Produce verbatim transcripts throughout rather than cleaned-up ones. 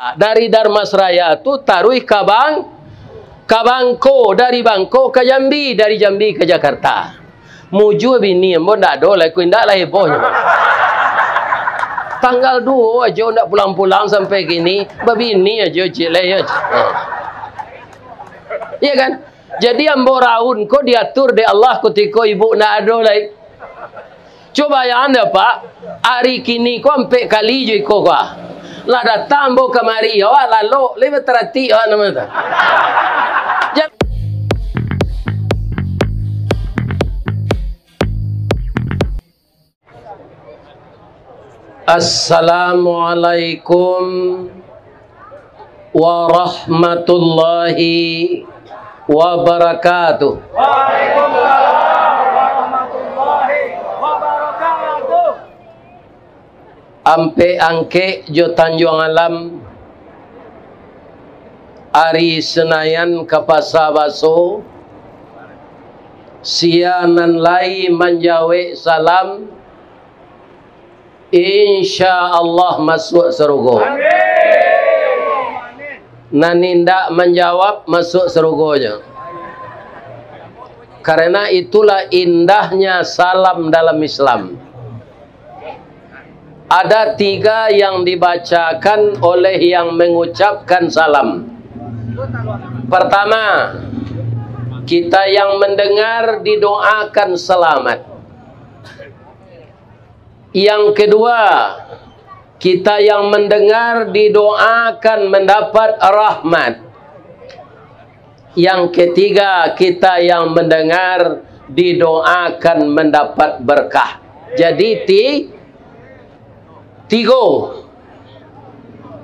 Dari Dharmasraya tu taruih ka Bang-, ka Bangko, dari Bangko ka Jambi, dari Jambi ka Jakarta. Mujua bini ambo ndak ado lai, ko indak lah hebohnyo. Tanggal duo ajo ndak pulang-pulang sampai kini, babini ajo ciek lai, yo. Iyo kan? Jadi ambo raun ko diatur dek Allah kutiko ibu ndak ado lai. Cubo bayangkan dek Apak, ari kini ko ampek kali jo iko ko. Lah datang ambo kamari, awak lalok, lai bataratik awak namo tu. Jan- Assalamualaikum warahmatullahi wabarakatuh. Waalaikumsalam warahmatullahi wabarakatuh. Ampek Angkek jo Tanjuang Alam, ari Senayan ka Pasa Baso, sia nan lai manjawek salam, insya Allah masuak sarugo. Nan indak manjawab, masuak sarugo nyo. Karena itulah indahnya salam dalam Islam. Ada tiga yang dibacakan oleh yang mengucapkan salam. Pertama, kita yang mendengar didoakan selamat. Yang kedua, kita yang mendengar didoakan mendapat rahmat. Yang ketiga, kita yang mendengar didoakan mendapat berkah. Jadi, ti-, tigo.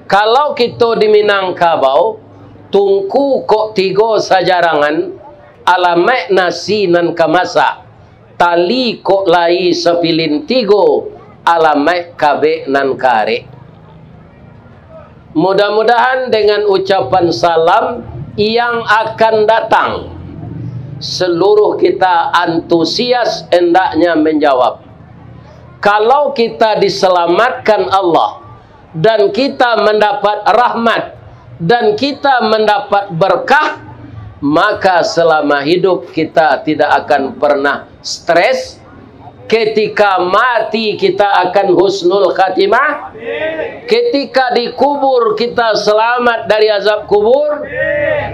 Kalau kito di Minangkabau, tungku kok tigo sajarangan, alamaik nasi nan ka masak, tali kok lai sapilin tigo, alamaik kabek nan ka arek. Mudah-mudahan dengan ucapan salam yang akan datang, seluruh kita antusias hendaknya menjawab. Kalau kita diselamatkan Allah dan kita mendapat rahmat dan kita mendapat berkah, maka selama hidup kita tidak akan pernah stres. Ketika mati, kita akan husnul khatimah. Ketika dikubur, kita selamat dari azab kubur.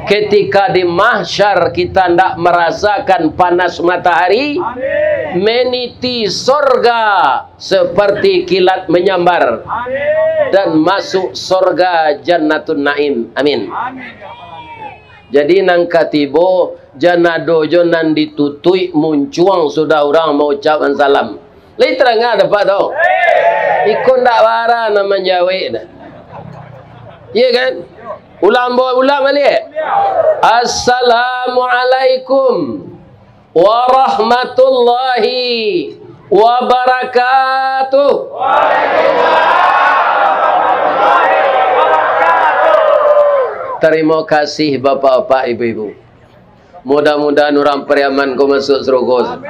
Ketika di mahsyar, kita ndak merasakan panas matahari. Meniti sorga seperti kilat menyambar. Dan masuk sorga Jannatun Naim. Amin. Jadi, nan ka tibo, jan ado jo nan ditutuik muncuang sudah urang maucapkan salam. Lai tarang dapek tu. Iko ndak bara nan manjawek dah. Iya kan? Ulang, ambo ulang baliak. Assalamualaikum warahmatullahi wabarakatuh. Tarimo kasih, bapak-bapak, ibu-ibu. Mudah-mudahan urang Pariaman ko masuak sarugo, Ustaz.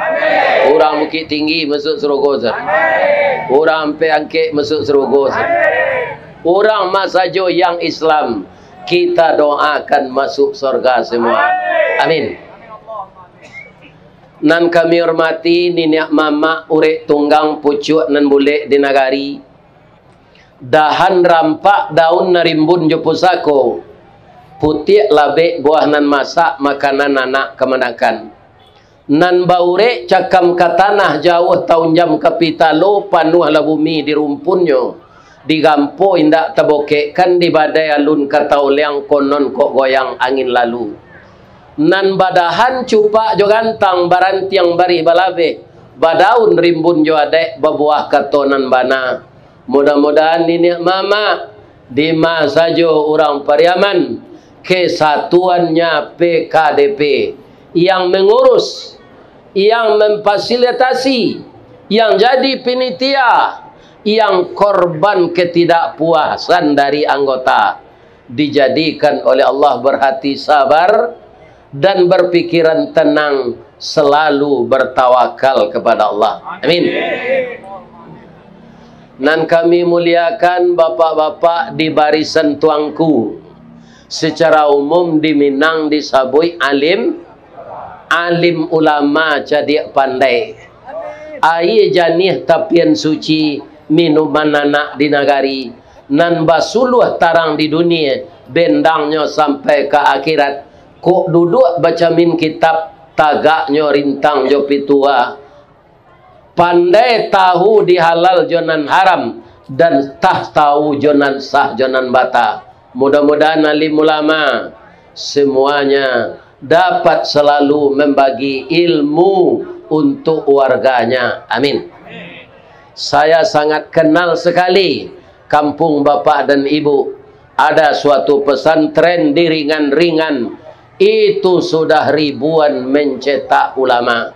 Urang Bukittinggi masuak sarugo, Ustaz. Urang Ampek Angkek masuak sarugo, Ustaz. Urang ma sajo yang Islam, kita doakan masuk sorga semua. Amin. Nan kami hormati niniak mamak, urek tunggang, pucuak nan bulek di nagari, dahan rampak, daun nan rimbun jo pusako, putiak labek, buah nan masak, makanan anak kamanakan. Nan baurek cakam ka tanah, jauah taunjam ka pitalo, panuahlah bumi di rumpunnyo, di gampo indak tabokekkan, di badai alun ka taoleang, konon kok goyang angin lalu. Nan badahan cupak jo gantang, barantiang barih balabeh, badaun rimbun jo adaik, babuah kato nan bana. Mudah-mudahan niniak mamak, dima sajo urang Pariaman, kesatuannya P K D P, yang mengurus, yang memfasilitasi, yang jadi pinitia, yang korban ketidakpuasan dari anggota, dijadikan oleh Allah berhati sabar dan berpikiran tenang, selalu bertawakal kepada Allah. Amin. Nan kami muliakan bapak-bapak di barisan tuangku, secara umum di Minang disabuik alim, alim ulama cadiak pandai. Aia janiah tapian suci, minuman anak di nagari, nan basuluah tarang di dunia, bendangnyo sampai ka akhirat. Kok duduak bacamin kitab, tagaknyo rintang jo pitua. Pandai tahu di halal jo nan haram, dan tah tahu jo nan sah jo nan bata. Mudah-mudahan alim ulama semuanya dapat selalu membagi ilmu untuk warganya. Amin. Saya sangat kenal sekali kampung bapak dan ibu. Ada suatu pesantren di Ringan-Ringan, itu sudah ribuan mencetak ulama.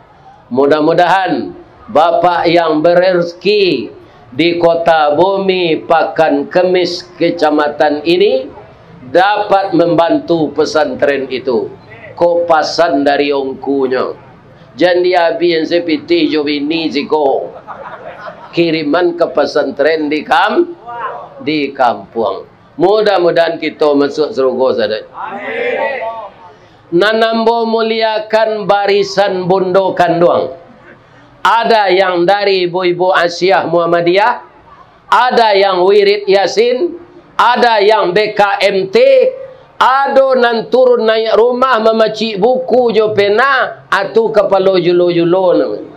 Mudah-mudahan bapak yang berezeki di Kota Bumi, Pakan Kemis, kecamatan ini dapat membantu pesantren itu. Ko pasan dari ongkunyo. Jan diabihan sapitih jo bini siko. Kiriman ka pesantren di kam-, di kampuang. Mudah-mudahan kito masuak sarugo sadonyo. Nan ambo muliakan barisan bundo kanduang. Ada yang dari ibu-ibu Asiah Muhammadiyah, ada yang wirid Yasin, ada yang B K M T, ado nan turun naiak rumah mamacik buku jo pena, atu kapalo julo-julo namonyo.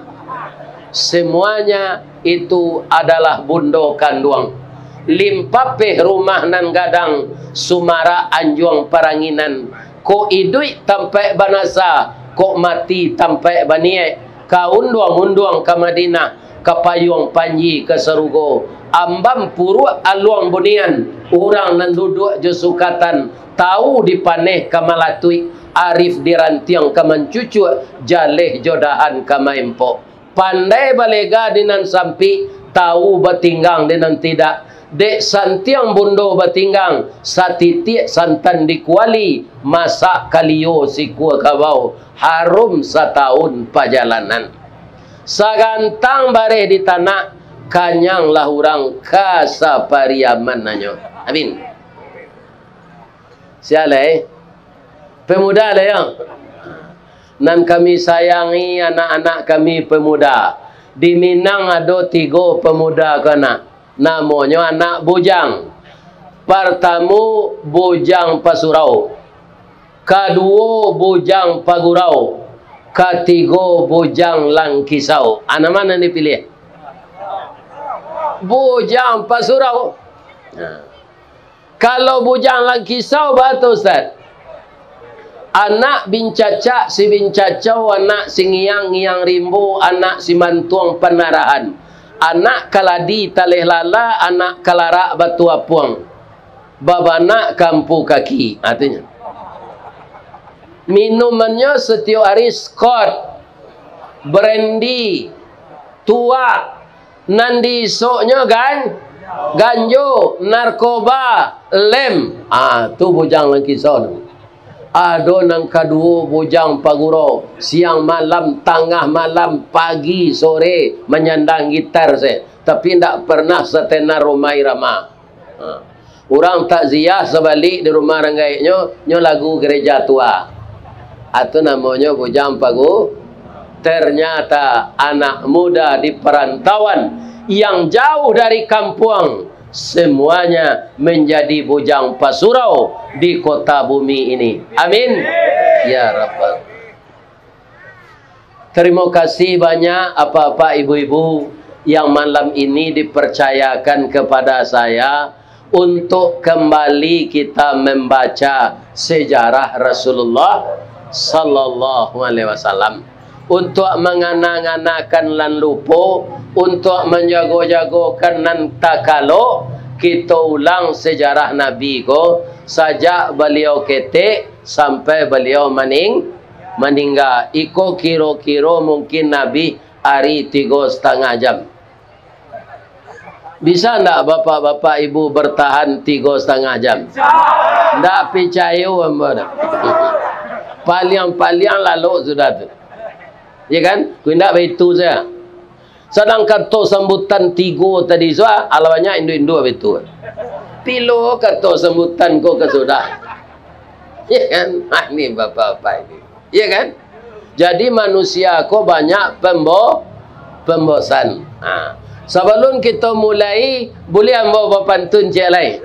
Semuanya itu adalah bundo kanduang. Limpapeh rumah nan gadang, sumarak anjuang paranginan. Kok iduik tampaik banasa, kok mati tampaik baniaik. Ka unduang-unduang ka Madinah, ka payuang panji ka sarugo. Ambam puruak aluang bunian, urang nan duduak jo sukatan, tawu di paneh ka malatuik, arif di rantiang ka mancucuak, jaleh jo dahan ka maempok. Pandai balega di nan sampik, tawu batinggang di nan tidak. Dek santiang bundo batinggang, satitiak santan di kuali, masak kalio sikua kabau, harum satahun pajalanan. Sagantang bareh di tanak, kanyanglah urang ka sapariamannyo. Amin. Sia lai. Pemuda lai, yo. Nan kami sayangi, anak-anak kami pemuda. Di Minang ado tigo pemuda ko anak. Namonyo anak bujang. Partamo, Bujang Pasurau. Kaduo, Bujang Pagurau. Katigo, Bujang Langkisau. Ah, nan ma nan dipiliah? Bujang Pasurau. Nah. Kalau Bujang Langkisau, baa tu, Ustaz? Anak bincacak si bincacau, anak si ngiang-ngiang rimbo, anak si mantuang panarahan, anak kaladi taleh lala, anak kalarak batu apuang, babanak kampu kaki, artinyo. Minumannyo satiok ari Scott, brandy, tuak, nan diisoknyo gan-, ganjo, narkoba, lem. Ah, tu Bujang Langkisau tu. Ado nan kaduo Bujang Pagurau, siang malam, tangah malam, pagi, sore, manyandang gitar se, tapi ndak pernah satenar Rhoma Irama. Ha. Urang takziah sabalik di rumah urang gaeknyo, nyo lagu gereja tua. Atu namonyo Bujang Pagu. Ternyata anak muda di perantauan yang jauh dari kampuang, semuanya menjadi bujang pasurau di kota bumi ini. Amin. Ya Rabbal. Terima kasih banyak, apak-apak, ibu-ibu, yang malam ini dipercayakan kepada saya untuk kembali kita membaca sejarah Rasulullah sallallahu alaihi wasallam. Untuk mangana-nganakan nan lupo, untuk manjago-jagokan nan takalo, kito ulang sejarah Nabi ko, sajak baliau ketek sampai baliau maning-, maningga. Iko kiro-kiro mungkin Nabi ari tigo satangah jam. Bisa ndak bapak-bapak ibu bertahan tigo satangah jam? Ndak picayo ambo tu. Paliang-paliang lalok sudah tu. Ya kan? Ku indak baitu sajo. Sadang kato sambutan tigo tadi, suah, alah banyak induak-induak bitu. Pilo kato sambutan ko ka sudah. Ya kan? Ah, ni bapak-bapak ini. Ya kan? Jadi manusia ko banyak pembo-, pembosan. Ha. Sabalun kito mulai, buliah ambo bapantun ciek lai?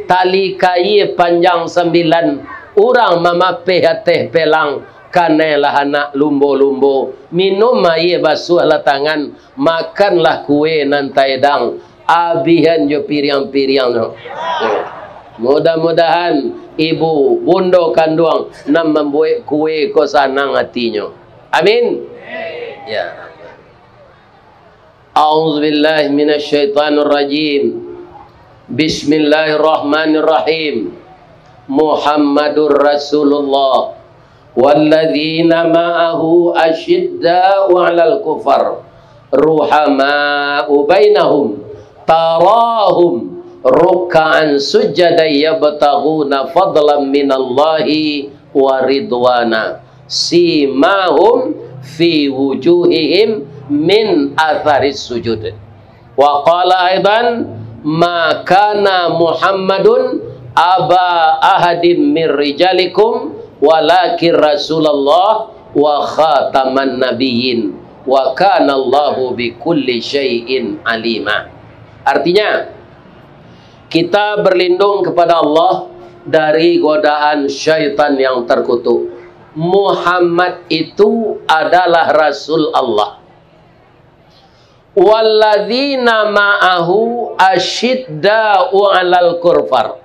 Tali kaia panjang sambilan, urang mamapeh ateh pelang, kanai lah anak lumbo-lumbo, minum aia basuahlah tangan, makanlah kue nan taedang, abihan jo piriang-piriangnyo. Mudah-mudahan ibu, bundo kanduang nan mambuek kue ko sanang atinyo. Amin. Ya. A'udzubillahi minasyaitonirrajim. Bismillahirrahmanirrahim. Muhammadur Rasulullah. Walladzina ma'ahu asyidda'u 'alal kufar, ruhama'u bainahum, tarahum rukka'an sujjadan yabtaghuna fadlan minallahi wa ridwana. Simahum fi wujuhihim min atharis sujud. Wa qala aidan, "Ma kana Muhammadun aba ahadim min rijalikum, walakin Rasulullah wa khataman nabiyyin, wa kana Allahu bikulli syai'in alima." Artinya, kita berlindung kepada Allah dari godaan syaitan yang terkutuk. Muhammad itu adalah Rasul Allah. Walladzina ma'ahu asyidda'u 'alal kufar.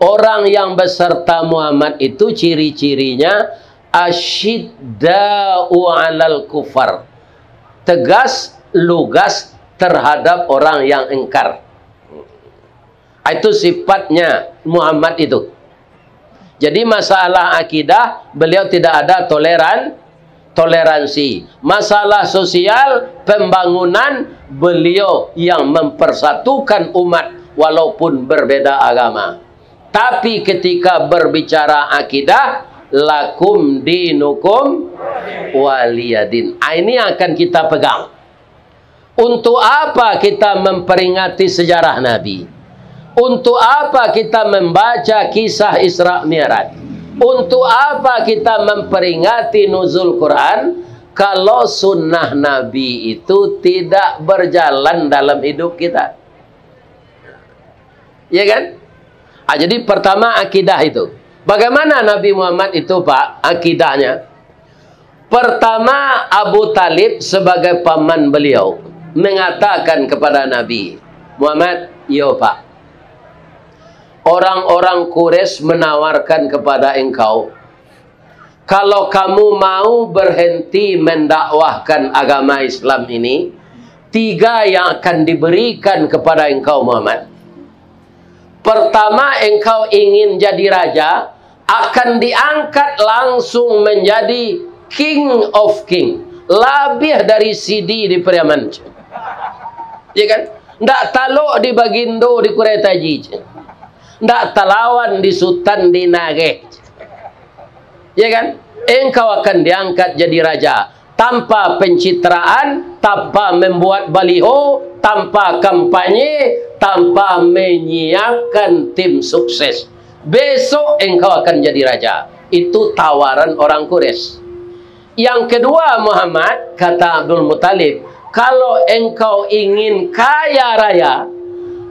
Orang yang beserta Muhammad itu ciri-cirinya asyidda'u 'alal kufar. Tegas, lugas terhadap orang yang ingkar. Itu sifatnya Muhammad itu. Jadi masalah akidah, beliau tidak ada toleran, toleransi. Masalah sosial, pembangunan, beliau yang mempersatukan umat walaupun berbeda agama. Tapi ketika berbicara akidah, lakum dinukum waliyadin. Ah, ini yang akan kita pegang. Untuk apa kita memperingati sejarah Nabi? Untuk apa kita membaca kisah Isra Mi'raj? Untuk apa kita memperingati nuzul Quran, kalau sunnah Nabi itu tidak berjalan dalam hidup kita? Ya kan? Ah, jadi pertama akidah itu. Bagaimana Nabi Muhammad itu, Pak, akidahnya? Pertama, Abu Talib sebagai paman beliau mengatakan kepada Nabi Muhammad, "Yo, Pak, orang-orang Quraisy menawarkan kepada engkau, kalau kamu mau berhenti mendakwahkan agama Islam ini, tiga yang akan diberikan kepada engkau, Muhammad. Pertama, engkau ingin jadi raja, akan diangkat langsung menjadi King of King, labiah dari C D di Pariaman." Ya kan? Ndak talok di Bagindo di Kurai Taji. Ndak talawan di Sutan di Nageh. Ya kan? Engkau akan diangkat jadi raja tanpa pencitraan, tanpa membuat baliho, tanpa kampanye, tanpa menyiapkan tim sukses. Besok engkau akan jadi raja. Itu tawaran orang Quraisy. Yang kedua, Muhammad, kata Abdul Muthalib, "Kalau engkau ingin kaya raya,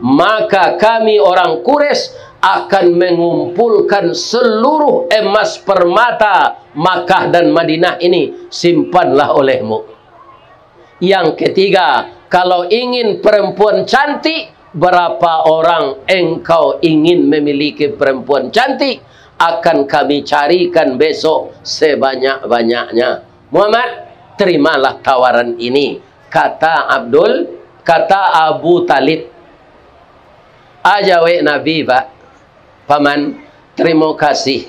maka kami orang Quraisy akan mengumpulkan seluruh emas permata Makkah dan Madinah ini, simpanlah olehmu." Yang ketiga, kalau ingin perempuan cantik, berapa orang engkau ingin memiliki perempuan cantik, akan kami carikan besok sebanyak-banyaknya. Muhammad, terimalah tawaran ini, kata Abdul, kata Abu Talib. Ajawek Nabi, Pak, Paman, terima kasih.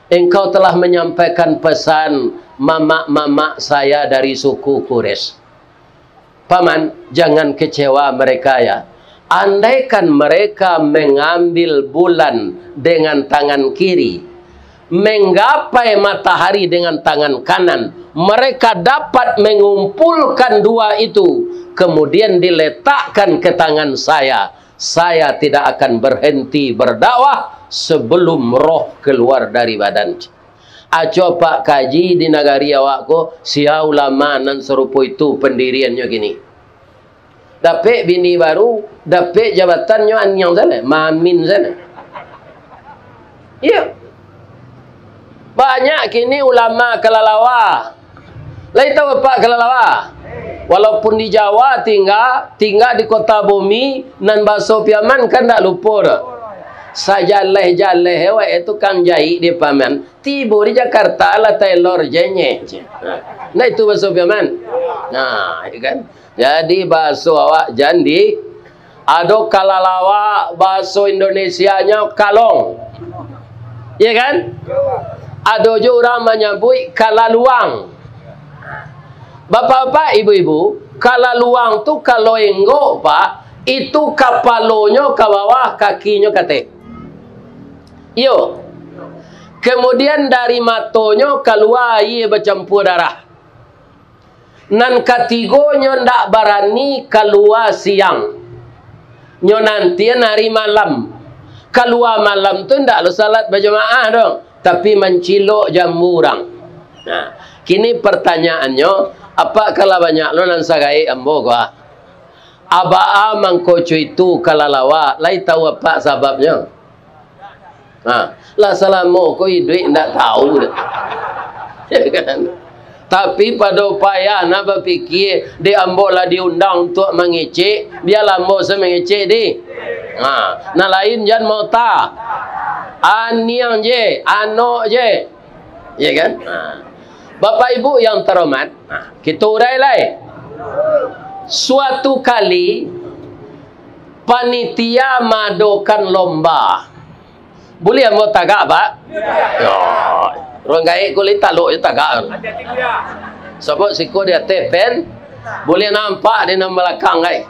Engkau telah menyampaikan pesan mamak-mamak saya dari suku Quraisy. Paman, jangan kecewa mereka ya. Andaikan mereka mengambil bulan dengan tangan kiri, menggapai matahari dengan tangan kanan, Mereka dapat mengumpulkan dua itu, kemudian diletakkan ke tangan saya. Saya tidak akan berhenti berdakwah sebelum roh keluar dari badan. Aco Pak Kaji di nagari awak ko, sia ulama nan sarupo itu pendiriannyo kini. Dapek bini baru, dapek jabatannyo aniang sajo, mamin sajo. Iyo. Banyak kini ulama kalalawa. Lai tahu Apak kalalawa? Walaupun di Jawa tingga, tingga di kota bumi, nan baso Piaman kan ndak lupo doh. Sajaleh-jaleh awak tukang jahik di Piaman, tibo di Jakarta lah tailor je nyo. Nah, itu baso Piaman. Nah, iyo kan? Jadi, baso awak jan di, ado kalalawa, baso Indonesianyo kalong. Iyo kan? Ado juo urang manyabuik kalaluang. Bapak-bapak, ibu-ibu, kalaluang tu kalau enggok, Pak, itu kapalonyo ka bawah, kakinyo ka ateh. Iyo. Kemudian dari matonyo kalua aia bacampua darah. Nan katigonyo ndak barani kalua siang. Nyo nantian ari malam. Kalua malam tu ndak lo salat bajamaah doh, tapi mancilok jambu urang. Nah, kini pertanyaannyo, Apak kan lah banyak lo nan sagaek ambo ko, ah. Abaa mangko co itu kalalawa, lai tahu Apak sababnyo? Ha, lah salamo ko iduik ndak tahu doh. Ya kan? Tapi pado payah nak bapikia, dek ambo lah diundang untuak mangecek, bialah ambo se mangecek di. Ha, nan lain jan mota. Aniang je, anok je. Ya kan? Ha. Bapak Ibu yang terhormat, ha, kito urai lai. Suatu kali, panitia maadokan lomba. Buliah ambo tagak, Pak? Yo, urang gaek kulik talok je tagak. Sabab siko di ateh pen, buliah nampak di nan balakang, gai.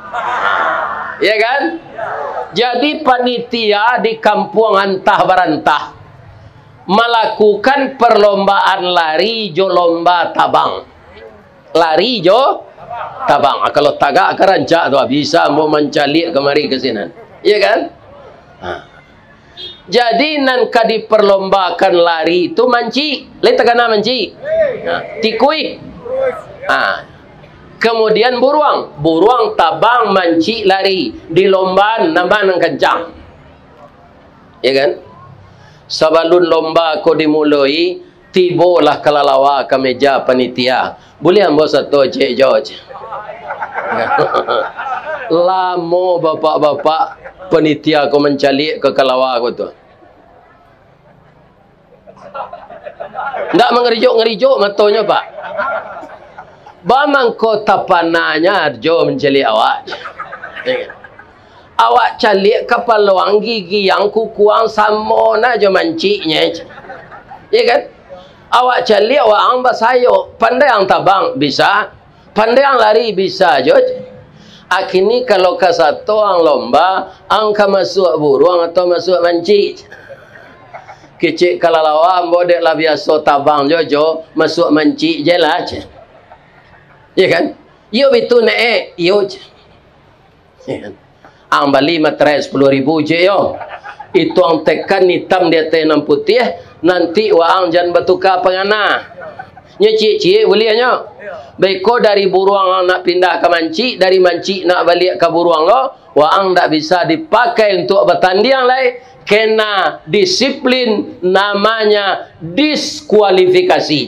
Ya kan? Jadi, panitia di kampuang antah barantah malakukan perlombaan lari jo lomba tabang. Lari jo tabang. Ah, kalau tagak ka rancak tu, ah, bisa ambo mancaliak kamari ka sinan. Iya kan? Ha. Jadi, nan ka diperlombakan lari tu mancik. Lai takana mancik? Ha, tikuih. Ha. Kemudian buruang. Buruang tabang mancik lari. Dilombaan nan ma nan kancang. Ya kan? Sabalun lomba ko dimuloi, tibolah kalalawa ka meja panitia. Buliah ambo sato cek jo, cek. Lamo bapak-bapak panitia ko mancaliak ka kalalawa ko tu. Ndak mangerijuk-ngerijuk matonyo, Pak. Baa mangko tapananyo jo mancaliak awak. Awak caliak kapalo ang, gigi ang, kuku ang samo na jo manciknyo. Iya kan? Awak caliak waang basayok, pandai ang tabang, bisa. Pandai ang lari bisa jo. Akini kalau kasato ang lomba, ang ka masuak buruang atau masuak mancik? Kecek kalalawa ambo dek lah biaso tabang jo, jo masuak mancik je lah, cek. Iya kan? Iyo bitu, Nek, eh. Iyo, cek. Ang bali materai sapuluah ribu, cek yo. Itu ang tekan itam di ateh nan putiah, nanti waang jan batuka pangana. Nyo ciek-ciek buliahnyo. Beko dari buruang ang nak pindah ka mancik, dari mancik nak baliak ka buruang lo, waang ndak bisa dipakai untuak batandiang lai, kena disiplin, namanya diskualifikasi.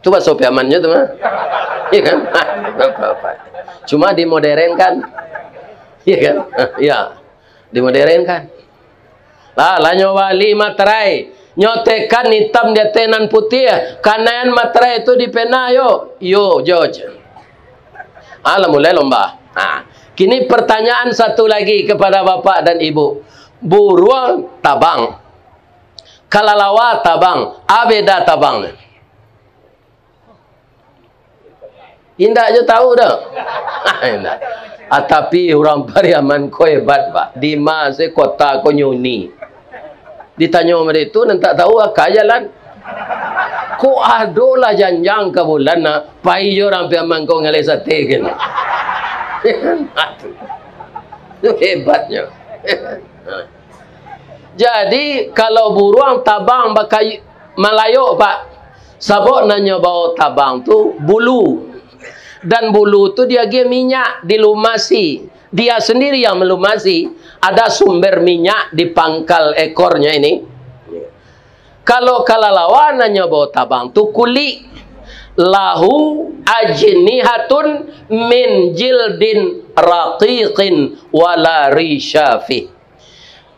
Tu baso Piamannyo tu mah. Iya kan? Apa-apa. Cuma dimodernkan. Iya kan? Iya. Dimodernkan. Lah, lah nyo bali materai. Nyo tekan itam di ateh nan putiah. Kanaian materai tu dipena yo. Yo, George. Ah, lah mulai lomba. Nah, kini pertanyaan satu lagi kepada bapak dan ibu. Buruang tabang. Kalalawa tabang, a beda tabang tu. Indak jo tahu doh. Indak. Ah, tapi urang Pariaman ko hebat, Pak. Di ma se kota ko nyuni. Ditanyo mode tu, nan tak tahu, ah, ka jalan. Kok ado lah janjang ka bulan, nah, pai jo urang Piaman ko ngaleh sate kan. Itu hebatnyo. Jadi, kalau buruang tabang bakayu, malayok, Pak. Sabab nan nyo bao tabang tu bulu. Dan bulu tu diagiah minyak, dilumasi. Dia sendiri yang melumasi. Ada sumber minyak di pangkal ekornya ini. Kalau kalalawa nan nyo bao tabang tu kulik. Lahu ajnihatun min jildin raqiqin wala risha fih.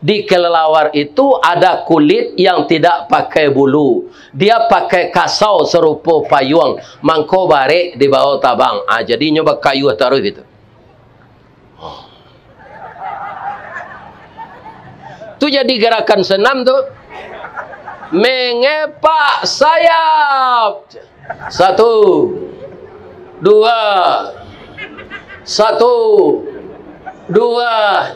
Di kelelawar itu ada kulit yang tidak pakai bulu. Dia pakai kasau serupo payuang, mangko barek dibao tabang. Ah, jadi nyo bakayuah taruih gitu. Tu jadi gerakan senam tu. Mengepak sayap. Satu, dua, satu, dua.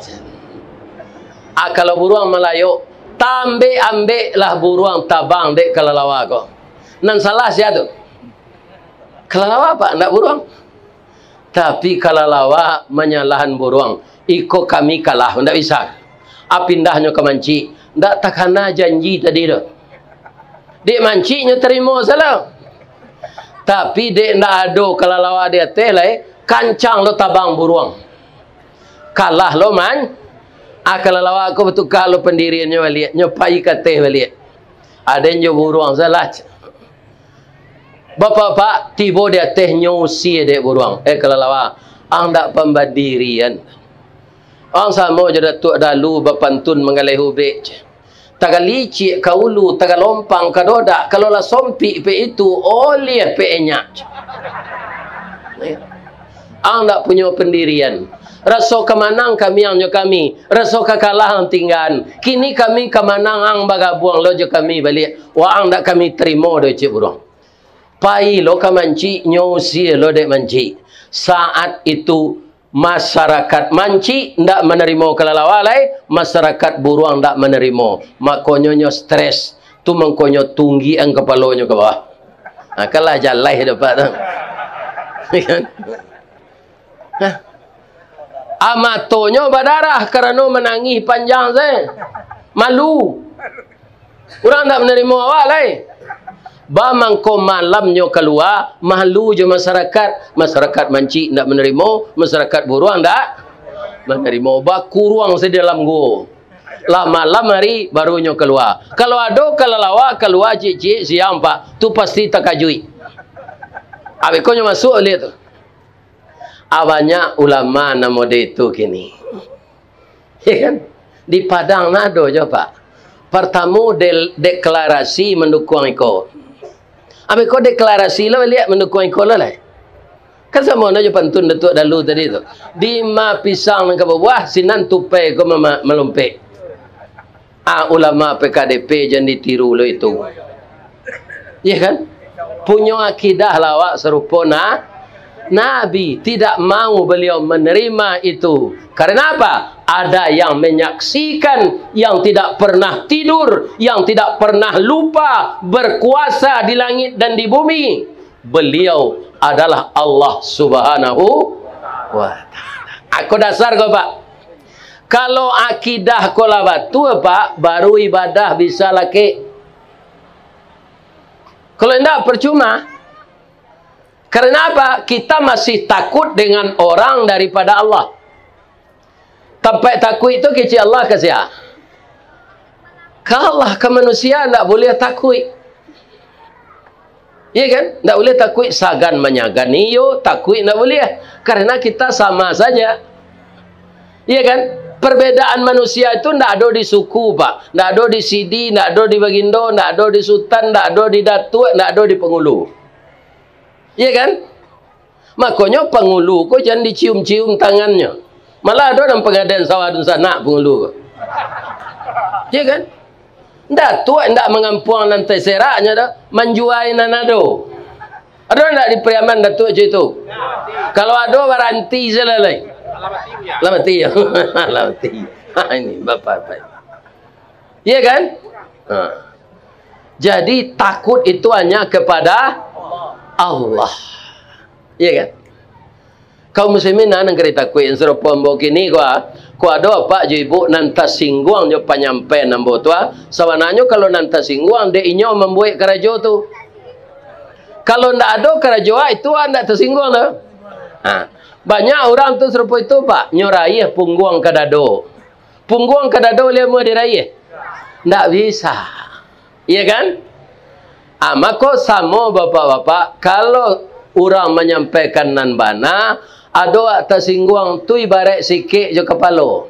Ah, kalau buruang malayok, tambek-ambeklah buruang tabang dek kalalawa ko. Nan salah sia tu? Kalalawa, Pak, ndak buruang. Tapi kalalawa manyalahan buruang. Iko kami kalah, ndak bisa. Ah, pindahnyo ka mancik. Ndak takana janji tadi tu. Dek mancik nyo tarimo salah. Tapi dek ndak ado kalalawa di ateh lai, kancang lo tabang buruang. Kalah lo man. Ah, kalalawa ko batuka lo pandiriannyo baliak, nyo pai ka ateh baliak. Aden jo buruang salah. Bapak-bapak, tibo di ateh nyo usie dek buruang. Eh, kalalawa, ang dak pambandirian. Ang samo jo Datuak Dalu bapantun manggaleh ubek. Tagalicik ka ulu, tagalompang ka dodak, kalau lah sompik pek itu, oliah pek enyak. Ang dak punyo pandirian. Raso ka manang kamiang jo kami, raso ka kalah ang tinggaan. Kini kami ka manang ang bagabuang lo jo kami baliak. Waang dak kami tarimo doh, cek buruang. Pai lo ka mancik, nyo usie lo dek mancik. Saat itu, masarakat mancik ndak manarimo kalalawa lai, masarakat buruang ndak manarimo. Makonyo nyo stres. Tu mangkonyo tunggian kapalonyo ka bawah. Ha, kalah jalai dapat tu. Kan? Nah. Ah, matonyo badarah karano manangih panjang se. Malu. Urang ndak manarimo awak lai. Ba mangko malamnyo kalua, malu jo masarakat. Masarakat mancik ndak manarimo, masarakat buruang ndak manarimo. Bakuruang se dalam guo. Lah malam hari, barunyo kalua. Kalau ado kalalawa kalua ciek-ciek siang, Pak, tu pasti takajuik. Abih ko nyo masuak baliak tu. Ah, banyak ulama nan mode itu kini. Ya kan? Di Padang nado jo, Pak. Partamo del-, deklarasi mandukuang iko. Abih ko deklarasi lo baliak mandukuang iko lo lai. Kan samo nyo jo pantun Datuak Dalu tadi tu. Dima pisang nan ka babuah, sinan tupai ko mama-, malompek. Ah, ulama P K D P jan ditiru lo itu. Iya kan? Punyo akidah lah awak sarupo na-, Nabi, tidak mau beliau menerima itu. Karena apa? Ada yang menyaksikan, yang tidak pernah tidur, yang tidak pernah lupa, berkuasa di langit dan di bumi. Beliau adalah Allah Subhanahu wa Ta'ala. Ako dasar ko, Pak. Kalau akidah ko lah batua, Pak, baru ibadah bisa lakek. Kalau indak, percuma. Karena apa? Kita masih takut dengan orang daripada Allah. Tampek takuik tu kecek Allah ka sia? Ka Allah, ka manusia ndak buliah takuik. Iya kan? Ndak buliah takuik, sagan manyagan iyo, takuik ndak buliah. Karena kita sama saja. Iya kan? Perbedaan manusia itu ndak ado di suku, Pak. Ndak ado di sidi, ndak ado di bagindo, ndak ado di sutan, ndak ado di datuak, ndak ado di pangulu. Iya kan? Makonyo pangulu ko jan dicium-cium tangannyo. Malah ado nan pangadaian sawah dunsanak pangulu ko. Iya kan? Datuak indak mangampuang nan taseraknyo doh, manjuai nan ado. Ado indak di Pariaman datuak cak itu? Kalau ado, baranti sajo lai. Lah mati, yo. Lah mati. Ha, ini bapak-bapak. Iya kan? Ha. Jadi, takut itu hanya kepada Allah. Iya kan? Kaum muslimin, nah, nan ka ditakuik, sarupo ambo kini ko, ah. Ko ado apak jo ibu nan tasingguang jo panyampaian ambo tu, ah. Sabananyo, kalau nan tasingguang, dek inyo mambuek karajo tu. Kalau ndak ado karajo, ah, itu, ah, ndak tasingguang tu. Ha. Banyak urang tu sarupo itu, Pak. Nyo raiah pungguang ka dado. Pungguang ka dado lai amuah diraiah? Ndak bisa. Iya kan? Ah, mako samo, bapak-bapak, kalau urang manyampaikan nan bana, ado wak tasingguang, tu ibaraik sikek jo kapalo.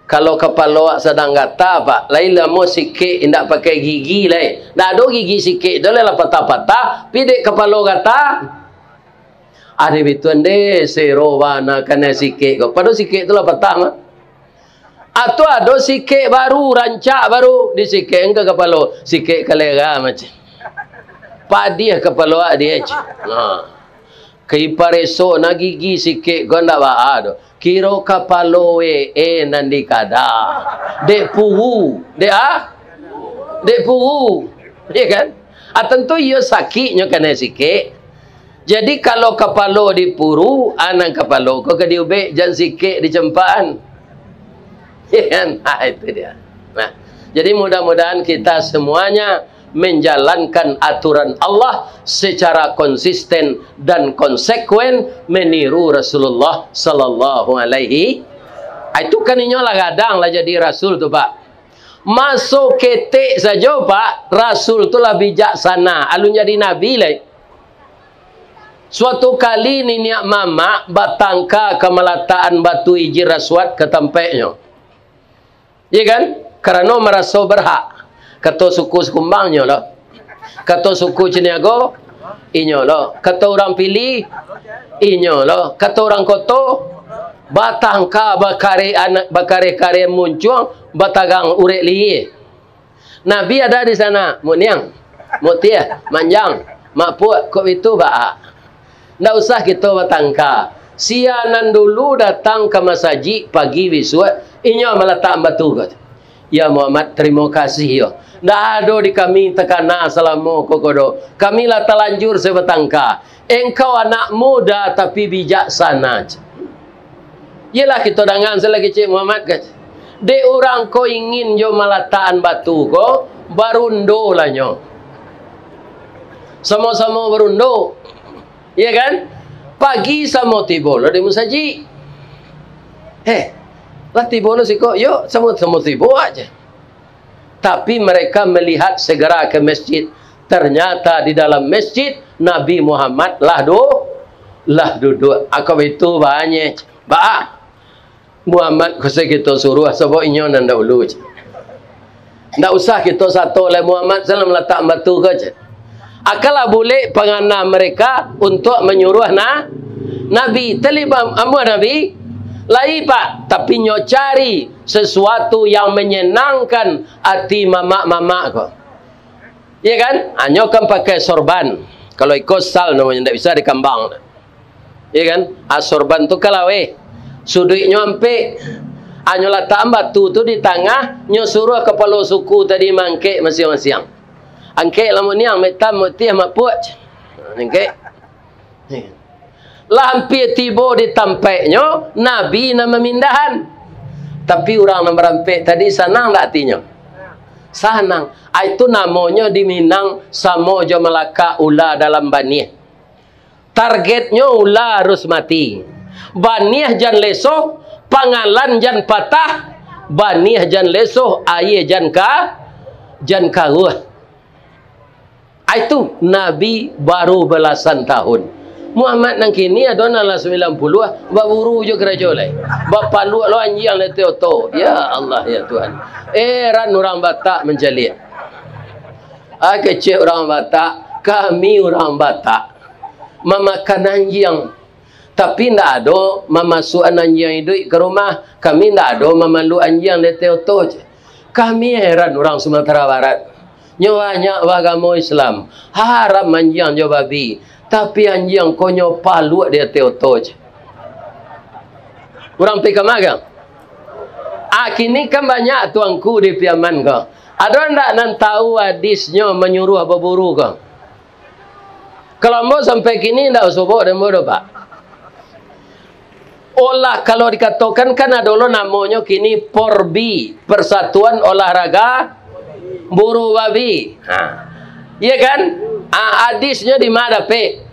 Kalau kapalo wak sadang gata, Pak, lai lamo sikek indak pakai gigi lai. Ndak ado gigi sikek tu lai lah patah-patah, pi dek kapalo gata. Ado bitu ande sero bana kanai sikek ko. Pado sikek tu lah patah mah. Atau ado sikek baru, rancak baru, di sikek engka kapalo, sikek kalera macam. Padiah kapalo wak dia je. Nah. Kai pareso na gigi sikek ko ndak baa doh. Kiro kapalo we, eh, nan dikada. Dek puru, dek ah? Dek puru. Iya kan? Ah, tentu iyo sakiknyo kanai sikek. Jadi, kalau kapalo dipuru, ah, nan kapalo ko ka diubek, jan sikek dicampakan. Iya kan? Ah, itu dia. Nah, jadi mudah-mudahan kita semuanya menjalankan aturan Allah secara konsisten dan konsekuen meniru Rasulullah sallallahu alaihi. Ah, itu kan inyo lah gadang lah jadi rasul tu, Pak. Maso ketek sajo, Pak, Rasul tu lah bijaksana, alun jadi nabi lai. Suatu kali niniak mamak batangka ka malatakan batu Hijir Aswad ka tampeknyo. Iya kan? Karano maraso berhak. Kato suku Sikumbang, inyo lo. Kato suku Caniago, inyo lo. Kato urang Pili, inyo lo. Kato urang Koto, batangka bakareh ana-, bakareh-kareh muncuang, batagang urek lihia. Nabi ada di sana, Mak Niang, Mak Tiah, Manjang, Mak Puak, kok itu baa. Ndak usah kito batangka. Sia nan dulu datang ka masajik pagi bisuak, inyo malatak batu ko. Ya Muhammad, tarimo kasih yo. Ndak ado di kami takana salamo ko ko doh. Kami lah talanjur se batangka. Engkau anak muda tapi bijaksana. Iyolah kito dangan se lah kecek Muhammad kan. Dek urang ko ingin jo malatakan batu ko, barundo lah nyo. Samo-samo barundo. Iya kan? Pagi samo tibo lo di musajik. Eh, lah tibo lo siko, yo, samo-samo tibo aja. Tapi mereka melihat segera ke masjid. Ternyata di dalam masjid, Nabi Muhammad lah du-, lah duduk. Ako itu banyak. Ba, Muhammad ko se kito suruah, sabab inyo nan dahulu, cek. Ndak usah kito sato lai, Muhammad salam latak batu ko, cek. Akanlah bulek pangana mereka untuk menyuruh na-, Nabi. Talib am-, amuah Nabi, lai, Pak, tapi nyo cari sesuatu yang menyenangkan ati mamak-mamak ko. Iya kan? Anyo kan pakai sorban. Kalau iko sal namonyo, ndak bisa dikambang. Iya kan? Ah, sorban tu kalaweh. Suduiknyo ampek. Anyo latak batu tu di tangah, nyo suruah kapalo suku tadi mangkek masiang-masiang. Angkek lah Mak Niang, Mak Tam, Mak Tiah, Mak Puak. Angkek. Lah ampia tibo di tampeknyo, Nabi nan mamindahan. Tapi urang nan barampek tadi sanang ndak atinyo? Sanang. Ah, itu namonyo di Minang samo jo malakak ula dalam baniah. Targetnyo ula harus mati. Baniah jan lesoh, pangalan jan patah, baniah jan lesoh, aia jan ka-, jan karuah. Ai tu, Nabi baru balasan tahun. Muhammad nan kini ado nan lah sambilan puluah, baburu jo karajo lai. Bapaluak lo anjiang di ateh oto. Ya Allah, ya Tuhan. Eran urang Batak mancaliak. Ah, kecek urang Batak, kami urang Batak mamakan anjiang. Tapi ndak ado mamasuakan anjiang iduik ka rumah. Kami ndak ado mamaluk anjiang di ateh oto, cek. Kami heran urang Sumatera Barat. Nyo banyak baagamo Islam, haram anjiang jo babi, tapi anjiang ko nyo paluak di ateh oto, cek. Urang pi ka ma kan? Ah, kini kan banyak tuanku di Piaman ko. Ado ndak nan tahu hadisnyo manyuruah baburu ko? Kalau ambo sampai kini ndak basobok dek ambo doh, Pak. Olah, kalau dikatokan kan ado lo namonyo kini Porbi, Persatuan Olahraga Buru Babi. Ha. Iya kan? Ah, hadisnyo di ma dapek?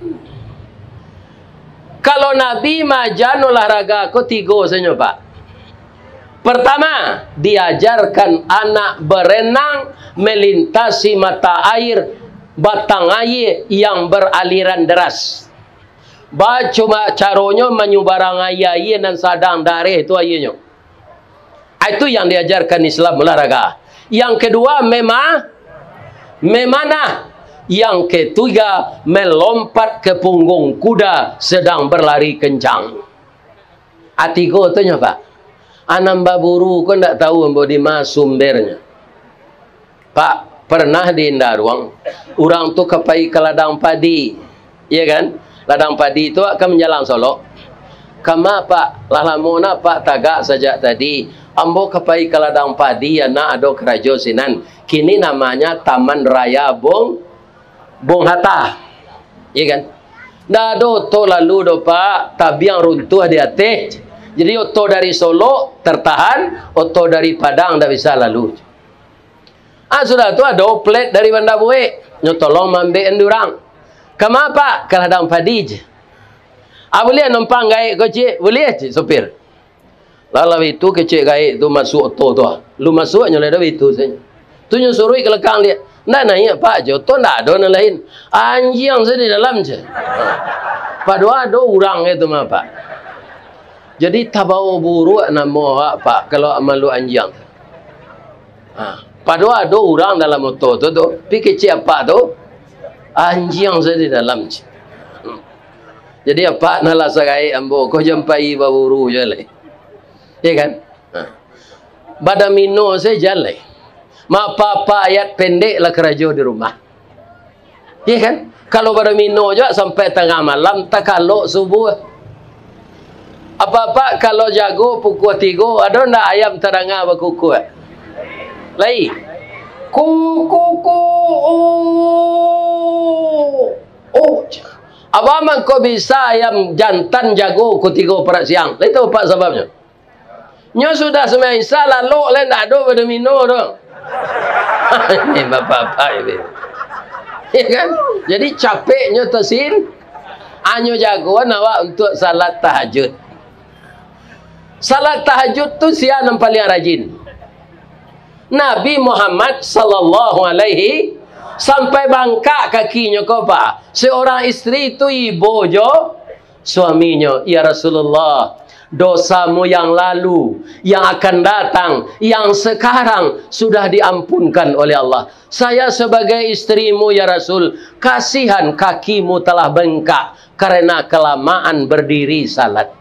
Kalau Nabi maaja olahraga ko tigo sajo, Pak. Pertama, diajarkan anak berenang melintasi mata air, batang aia yang beraliran deras. Bacuma caronyo manyubarang aia-aia nan sadang dareh tu aianyo. Ah, itu yang diajarkan Islam olahraga. Yang kedua, mema-, memanah. Yang ketiga, melompat ke punggung kuda sedang berlari kencang. Ah, tigo tu nyo, Pak. Anam baburu ko ndak tahu ambo di ma sumbernyo. Pak, pernah di Indaruang, urang tu ka pai ka ladang padi, iya kan? Ladang padi tu kan manjalang Solok. "Kama, Pak, lah lamo nah, Pak, tagak sajak tadi. Ambo ka pai ka ladang padi, anak ado karajo sinan. Kini namanya Taman Raya Bung, Bung Hatta." Iya kan? Ndak ado oto lalu doh, Pak, tabiang runtuah di ateh. Jadi oto dari Solok tertahan, oto dari Padang ndak bisa lalu. Ah, sudah tu ado plat dari Banda Buek, nyo tolong maambiak urang. "Kama, Pak?" "Ka ladang padi," ceh. "Ah, buliah numpang gaek ko, cik?" "Buliah," cek sopir. Lah, lah itu kecek gaek tu masuak oto tu, ah. Lu masuak nyo lah dah itu sajo. Tu nyo suruik ka lakang dia. "Ndak naiak, Pak," cek, "oto ndak ado nan lain. Anjiang sajo di dalam," cek. Padahal ado urang itu mah, Pak. Jadi tabawa buruak namo awak, Pak, kalau malu anjiang. Ha, padahal ado urang dalam oto tu, tu, pi kecek apak tu, anjiang sajo di dalam. Jadi apak nan lah sagaek ambo ko jan pai baburu juo lai. Iya kan? Ha. Badomino sajo jan lai. Mapa-apa ayat pendek lah karajo di rumah. Iya kan? Kalau badomino juo sampai tangah malam, takalok subuah. Apak-apak kalau jago pukua tigo, ado ndak ayam tadanga bakukuak? Lai. Ku, ku, ku, u, u. Apo mangko bisa ayam jantan jago pukua tigo parak siang? Lai tahu apak sababnyo? Nyo sudah sumbayang Isya, lalok lai ndak ado badomino tu. Ini bapak-bapak ini. Ya kan? Jadi capeknyo tasin, hanyo jagoan awak untuak salat tahajud. Salat tahajud tu sia nan paliang rajin? Nabi Muhammad sallallahu alaihi, sampai bangkak kakinyo ko, Pak. Seorang isteri tu ibo jo suaminyo, "Ya Rasulullah, dosamu yang lalu, yang akan datang, yang sekarang sudah diampunkan oleh Allah. Saya sebagai istrimu, ya Rasul, kasihan kakimu telah bengkak karena kelamaan berdiri salat."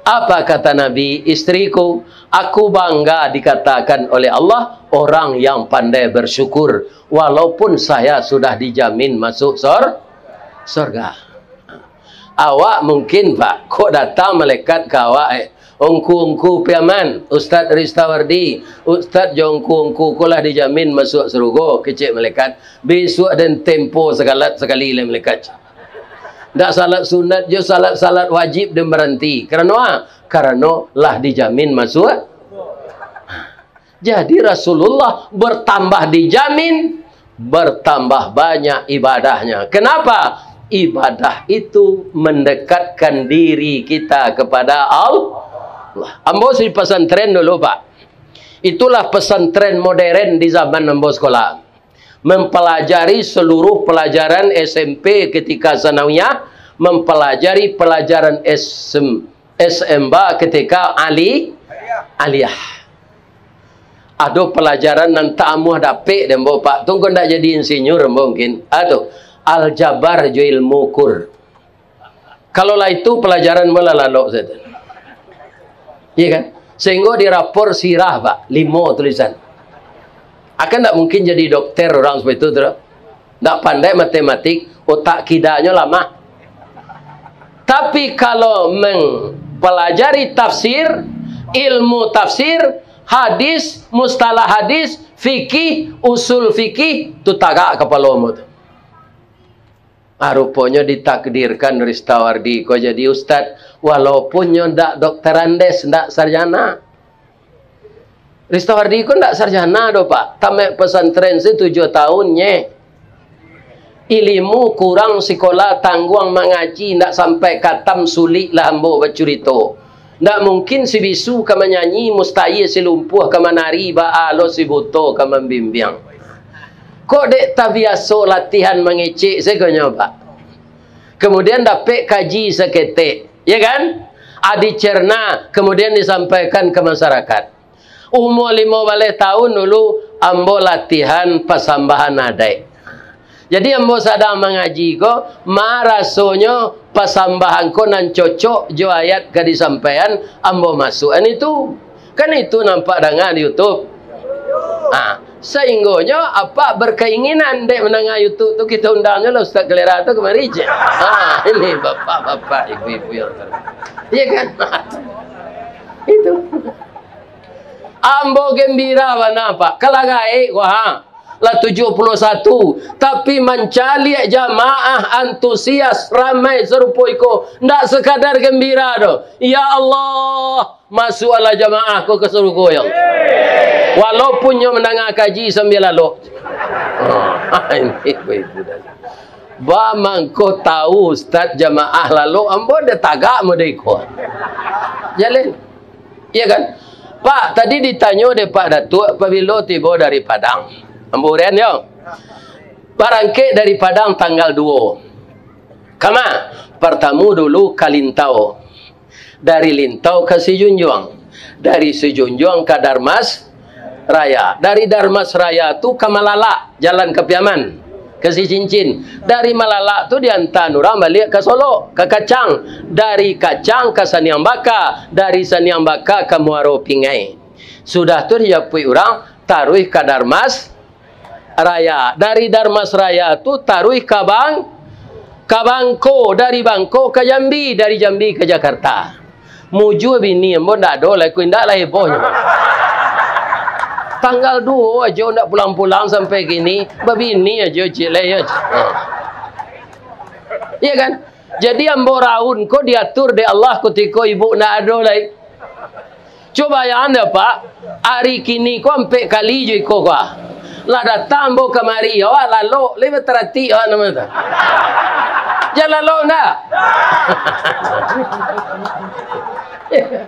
Apa kata Nabi, "Istriku, aku bangga dikatakan oleh Allah orang yang pandai bersyukur, walaupun saya sudah dijamin masuk sor-, sorga." Awak mungkin, Pak, kok datang malaikat ka awak, eh, "Ungku-ungku Piaman, Ustaz Ristawardi, Ustaz jo ungku-ungku ko lah dijamin masuak sarugo," kecek malaikat. "Bisuak den tempo sakalat sakali lai," malaikat. "Ndak salat sunat jo salat-salat wajib den baranti. Karano a? Karano lah dijamin masuak." Jadi Rasulullah bertambah dijamin, bertambah banyak ibadahnya. Kenapa? Ibadah itu mendekatkan diri kita kepada Allah. Ambo di pesantren dulu, Pak. Itulah pesantren modern di zaman ambo sekolah. Mempelajari seluruh pelajaran S M P ketika sanawiyah, mempelajari pelajaran S M, S M B ketika ali-, aliyah. Ado pelajaran nan tak amuah dapek dek ambo, Pak. Tu kok ndak jadi insinyur ambo mungkin. Ado aljabar jo ilmu ukur. Kalau lah itu pelajaran ambo lah lalok sajo. Iya kan? Sehingga di rapor sirah, Pak, limo tulisan. Akan ndak mungkin jadi dokter orang seperti itu, tu. Ndak pandai matematik, otak kidanyo lamah. Tapi kalau mempelajari tafsir, ilmu tafsir, Hadis, mustalah hadis, fikih, usul fikih, tu tagak kapalo ambo tu. Ah, ruponyo ditakdirkan Ristawardi ko jadi ustad, walaupun nyo ndak doktor Andes, ndak sarjana. Ristawardi ko ndak sarjana doh, Pak. Tamat pesantren se tujuah tahun nye. Ilimu kurang, sikola tangguang, mangaji ndak sampai katam, sulik lah ambo bacurito. Ndak mungkin si bisu ka manyanyi, mustahil si lumpuah ka manari, baa lo si buto ka mambimbiang. Kok dek tabiaso latihan mangecek sagonyo, Pak. Kemudian dapek kaji saketek, ya kan? Ah, dicerna, kemudian disampaikan ka masarakat. Umua limo baleh tahun dulu, ambo latihan pasambahan adaik. Jadi, ambo sadang mangaji ko, marasonyo pasambahan ko nan cocok jo ayat ka disampaian, ambo masuakan itu. Kan itu nampak danga di YouTube. Ha, sainggonyo apak berkeinginan dek mandanga YouTube tu, kito undangnyo lah Ustaz Kalera tu kamari, cek. Ha, ini bapak-bapak, ibu-ibu yang ter-, iya kan? Itu. Ambo gembira bana, Pak. Kalah gaek ko, ha. Lah tujuah puluah satu, tapi mancaliak jamaah antusias ramai sarupo iko, ndak sekadar gembira doh. Ya Allah, masuaklah jamaah ko ka sarugo, ya Allah. Walaupun nyo mandanga kaji sambia lalok. Ah, ini ibu-ibu dah. Ba mangko tahu ustaz jamaah lalok, ambo dah tagak mode iko. Jaleh. Iya kan? Pak, tadi ditanyo dek Pak Datuak, pabilo tibo dari Padang? Ambo uraian yo. Barangkek dari Padang tanggal duo. Kama? Partamo dulu ka Lintau. Dari Lintau ka Sijunjuang. Dari Sijunjuang ka Darmas Raya. Dari Darmas Raya tu ka Malalak, jalan ka Piaman, ka Sicincin. Dari Malalak tu diantaan urang baliak ka Solok, ka Kacang. Dari Kacang ka Saniang Baka, dari Saniang Baka ka Muaro Pingai. Sudah tu dijapuik urang, taruih ka Darmas Raya. Dari Darmas Raya tu taruih ka Bang-, ka Bangko, dari Bangko ka Jambi, dari Jambi ka Jakarta. Mujua bini ambo ndak ado lai, ko indak lah hebohnyo. Tanggal duo ajo ndak pulang-pulang sampai kini, babini ajo ciek lai yo. Ha. Iya kan? Jadi ambo raun ko diatur dek Allah kutiko ibu ndak ado lai. Cubo bayangkan dek Pak, ari kini ko ampek kali jo iko ko. Lah datang ambo kamari, awak lalok, lai bataratik awak namo tu. Jan lalok ndak?